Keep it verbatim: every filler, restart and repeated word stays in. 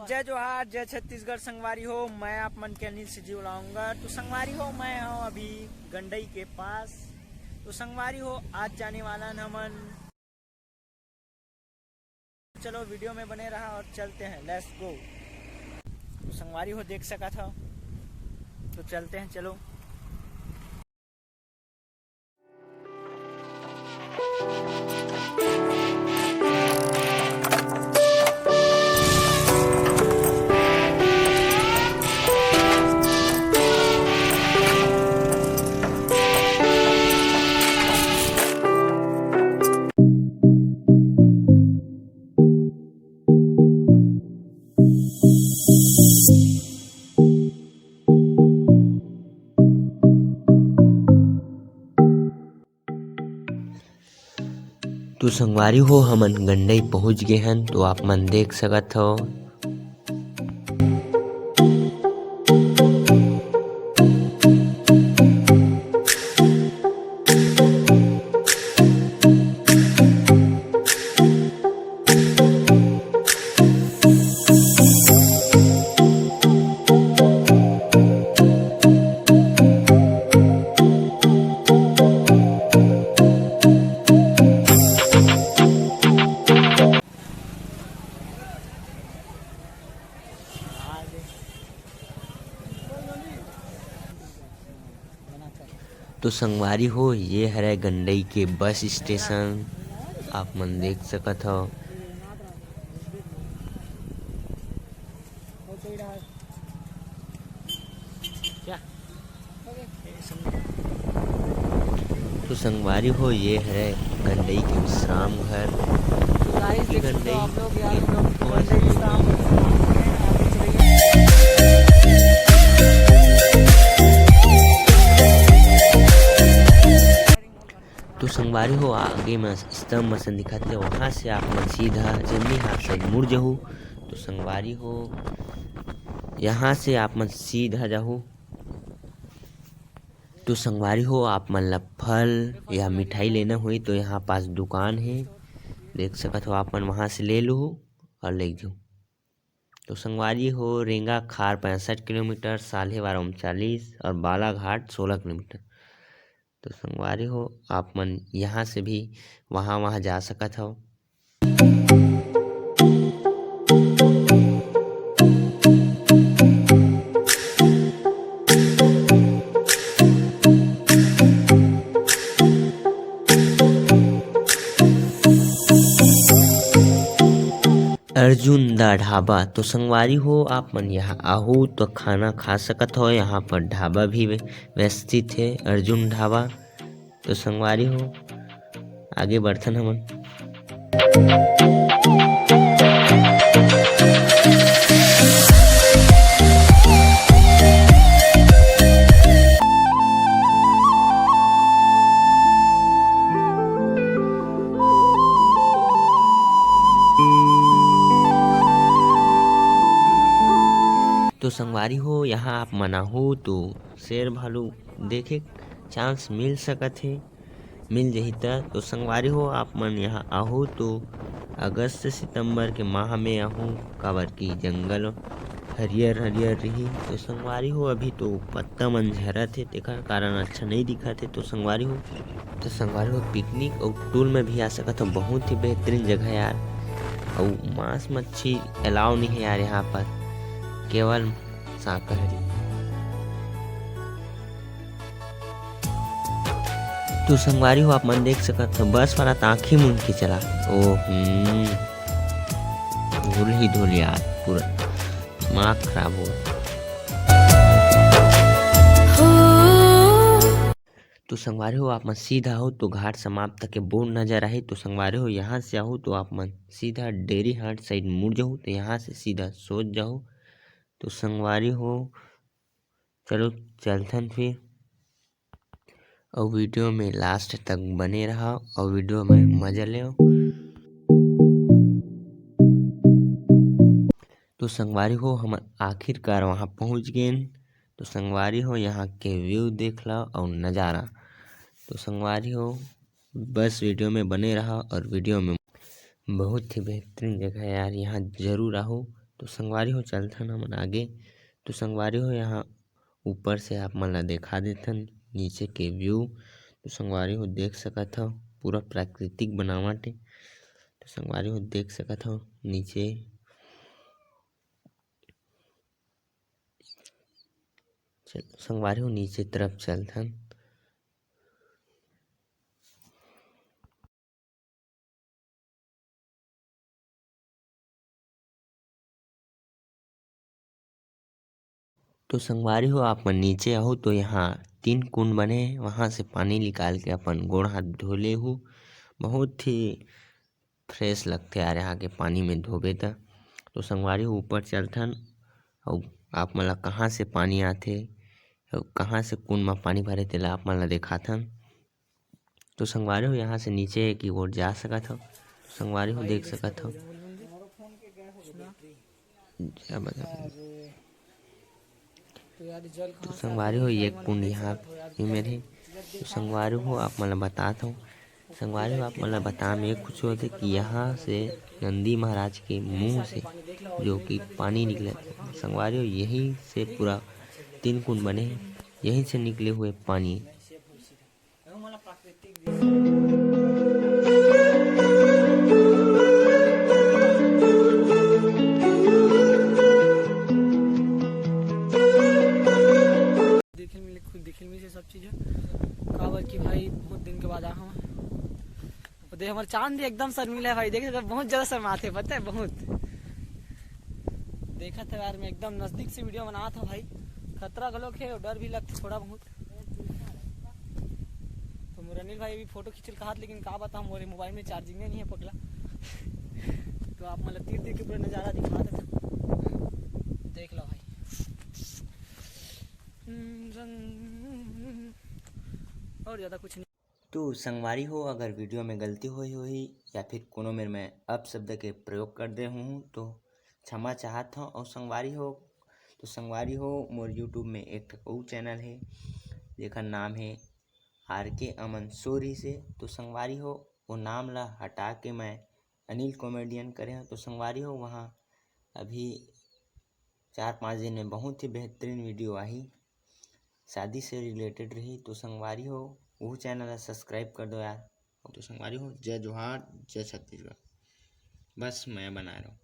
जय जोहार, जय छत्तीसगढ़ संगवारी हो, मैं आप मन के अनिल सिजी उलाऊंगा। तो संगवारी हो, मैं हूँ अभी गंडई के पास। तो संगवारी हो, आज जाने वाला न हमन। चलो, वीडियो में बने रहा और चलते हैं, let's go। तो संगवारी हो, देख सकत हो, तो चलते हैं, चलो। तो संगवारी हो, हमन गंडई पहुंच गे हन, तो आप मन देख सकत हो। तो संगवारी हो, ये हरे गंडई के बस स्टेशन, आप मन देख सकत हो। तो संगवारी हो, ये हरे गंडई के विश्राम घर। तो गाइस, देख सकते हो आप लोग, यहाँ पे लोग गंडई विश्राम घर। तो संगवारी हो, आगे में स्तंभ असन दिखत हे, वहाँ से आप मन सीधा जमनी हाथ साइड मुड़ जहू। तो संगवारी हो, यहाँ से आप मन सीधा जाहू। तो संगवारी हो, आप मन ला फल या मिठाई लेना होही तो यहाँ पास दुकान हे, देख सकत हो आप मन, वहाँ से ले लू और ले जाओ। तो संगवारी हो, रेंगा खार पैंसठ किलोमीटर, साल्हेवारा उनचालीस और बालाघाट सोलह किलोमीटर। तो संगवारी हो, आप मन यहाँ से भी वहाँ वहाँ जा सकत हव। अर्जुन दा ढाबा। तो संगवारी हो, आप मन यहाँ आहू तो खाना खा सकत हो। यहाँ पर ढाबा भी व्य-, व्यवस्थित हे, अर्जुन ढाबा। तो संगवारी हो, आगे बढ़थन हमन। तो संगवारी हो, यहाँ आप मन आहू तो शेर भालू देखे chance मिल सकत हे, मिल जही त। तो संगवारी हो, आप मन यहाँ आहू तो अगस्त सितंबर के माह में आहू, काबर कि जंगल हरियर हरियर रही। तो संगवारी हो, अभी तो पत्ता मन झरत हे, तेकर कारण अच्छा नहीं दिखत हे। तो संगवारी हो, तो संगवारी हो, picnic अउ tour में भी आ सकत हो। बहुत ही बेहतरीन जगह यार। अउ मांस मच्छी allow नहीं है यार यहाँ पर, केवल शाकाहारी। तो संगवारी हो, आप मन देख सकत हो, बस वाला त आँखी मूंद के चला। ओ, हम्म, धूल ही धूल यार, पूरा दिमाग खराब हो। तो संगवारी हो, आप मन सीधा हो तो घाट समाप्त के board नजर आही। तो संगवारी हो, यहाँ से आहू तो आप मन सीधा डेरी हाट side मुड़ जाहू, तो यहाँ से सीधा सोच जाहू। तो संगवारी हो, चलो चलथन फिर, अउ video में last तक बने रहा अउ video में मजा लेव। तो संगवारी हो, हमन आखिरकार वहाँ पहुँच गेन। तो संगवारी हो, यहाँ के view देख ला अउ नज़ारा। तो संगवारी हो, बस video में बने रहा अउ video में बहुत ही बेहतरीन जगह है यार, यहाँ जरूर आहू। तो संगवारी हो, चलथन हमन आगे। तो संगवारी हो, यहाँ ऊपर से आप मन ला देखा देथन नीचे के व्यू। तो संगवारी हो, देख सकत हव, पूरा प्राकृतिक बनावट है। तो संगवारी हो, देख सकत हव नीचे। चल संगवारी हो, नीचे तरफ चलथन। तो संगवारी हो, आप मन नीचे आहू तो यहाँ तीन कुंड बने हे, वहाँ से पानी निकाल के अपन गोड़ हाथ धो लेहू। बहुत ही फ्रेश लगथे यार यहाँ के पानी में धोबे त। तो संगवारी हो, ऊपर चलथन अउ आप मन ला कहाँ से पानी आथे अउ कहाँ से कुंड म पानी भरे तेला आप मन ला देखाथन। तो संगवारी हो, यहाँ से नीचे की ओर जा सकत हव। तो संगवारी हो, देख सकत हव। तो संगवारी हो, ये कुंड यहाँ पे मेरे। तो संगवारी हो, आप मन ला बतात हव। संगवारी हो, आप मन ला बताए में ये खुशी होथे कि यहाँ से नंदी महाराज के मुंह से जो कि पानी निकले। संगवारी हो, यही से पूरा तीन कुंड बने हे, यहीं से निकले हुए पानी। देखे मिले, खुद देखे मिले सब चीज, काबर कि भाई बहुत दिन के बाद आ हूँ। वो देख, हमारे चांद भी एकदम शर्मीला है भाई, देख सकते हो, बहुत ज्यादा शर्माते हैं, पता है, बहुत। देखा था यार, मैं एकदम नजदीक से वीडियो बनात हूँ भाई, खतरा घलोक है और डर भी लगता थोड़ा बहुत। तो मोर अनिल भाई अभी फोटो खींचल कहात, लेकिन का बताऊँ, मोरे मोबाइल में चार्जिंग नहीं है पगला। तो आप मतलब तीर तीर के पूरा नज़ारा दिखा देता, देख लो भाई। हम्म, रंग और ज़्यादा कुछ नहीं। तो संगवारी हो, अगर वीडियो में गलती होई होही या फिर कोनो मेर मैं अपशब्द के प्रयोग कर दे हूँ तो क्षमा चाहत हूँ। और संगवारी हो, तो संगवारी हो, मोर YouTube में एक ठो अउ चैनल है जेकर नाम है आर के अमन सोरी से। तो संगवारी हो, वो नाम ला हटा के मैं अनिल कॉमेडियन करे हूँ। तो संगवारी हो, वहाँ अभी चार पाँच दिन में बहुत ही बेहतरीन वीडियो आही, शादी से रिलेटेड रही। तो संगवारी हो, वो चैनल ला सब्सक्राइब कर दो यार। तो संगवारी हो, जय जोहार, जय छत्तीसगढ़। बस मैं बना रहा हूँ।